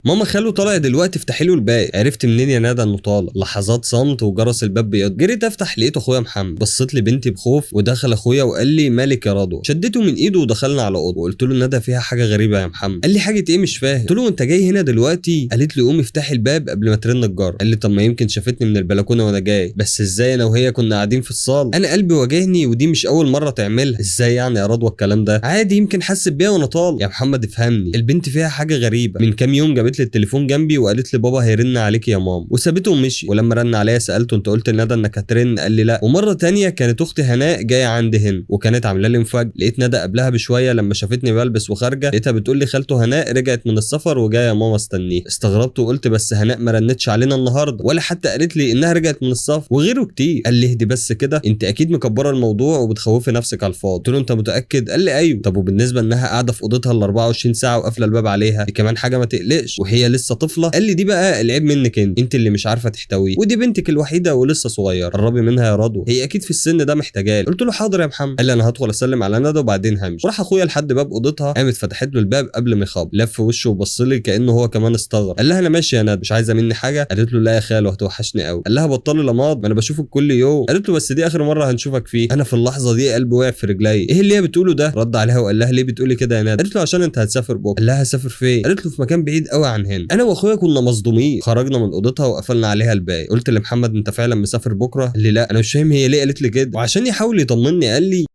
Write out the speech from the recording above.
ماما خاله طالع دلوقتي، افتحي له الباب. عرفت منين يا ندى انه طالع؟ لحظات صمت وجرس الباب بيض. جريت افتح لقيت اخويا محمد. بصيت لبنتي بخوف ودخل اخويا وقال لي مالك يا رضوى؟ شدته من ايده ودخلنا على اوضة وقلت له ندى فيها حاجة غريبة يا محمد. قال لي حاجة ايه؟ مش فاهم. قلت له انت جاي هنا دلوقتي؟ قالت لي قومي افتحي الباب قبل ما ترن الجرس. قال لي طب ما يمكن شافتني من البلكونه وانا جاي. بس ازاي انا وهي كنا قاعدين في الصاله؟ انا قلبي واجهني ودي مش اول مرة تعملها. ازاي يعني يا رضوى الكلام ده؟ عادي يمكن حست بيا وانا طالع. يا محمد افهمني، البنت فيها حاجة غريبة. من كام يوم جابت لي التليفون جنبي وقالت لي بابا هيرن عليك يا ماما، وسابته ومشي. ولما رن عليا سالته انت قلت لندى انك هترن؟ قال لي لا. ومرة تانية كانت اختي هناء جاية عندي هنا وكانت عامله لي مفاجاة. لقيت ندى قبلها بشوية لما شافتني بلبس وخارجه لقيتها بتقول لي خالته هناء رجعت من السفر وجاية يا ماما استنيه. استغربت وقلت بس هناء ما رنتش علينا النهارده ولا حتى قالت لي انها رجعت من السفر وغيره كتير. قال لي اهدي بس كده، انت اكيد مكبره الموضوع وبتخوفي نفسك على الفاضي. قلت له انت متاكد؟ قال لي ايوه. طب وبالنسبة انها قاعدة في اوضتها ال 24 ساعة وقافله الباب عليها، دي كمان حاجة ما تقلقش وهي لسه طفله. قال لي دي بقى العيب منك انت، انت اللي مش عارفه تحتويه، ودي بنتك الوحيدة ولسه صغيرة، قربي منها يا رضوى، هي اكيد في السن ده محتاجاه. قلت له حاضر يا محمد. قال لي انا هدخل اسلم على ندى وبعدين همشي. راح اخويا لحد باب اوضتها، قامت فتحت له الباب قبل ما يخبط، لف وشه وبص لي كانه هو كمان استغرب. قال لها انا ماشي يا ندى، مش عايزه مني حاجة؟ قالت له لا يا خاله هتوحشني قوي. قال لها بطلي لماض، ما انا بشوفك كل يوم. قالت له بس دي اخر مرة هنشوفك فيه. انا في اللحظة دي قلبي وقع في رجلي، ايه اللي هي بتقوله ده؟ رد عليها وقال لها ليه بتقولي كده يا ندى؟ قالت له عشان انت هتسافر بكره. قال لها هسافر فين؟ قالت له في مكان بعيد قوي عن هنا. انا واخويا كنا مصدومين، خرجنا من اوضتها وقفلنا عليها الباب. قلت لمحمد انت فعلا مسافر بكره؟ قال لي لا. انا مش فاهم هي ليه قالت لي كده، وعشان يحاول يطمني قال لي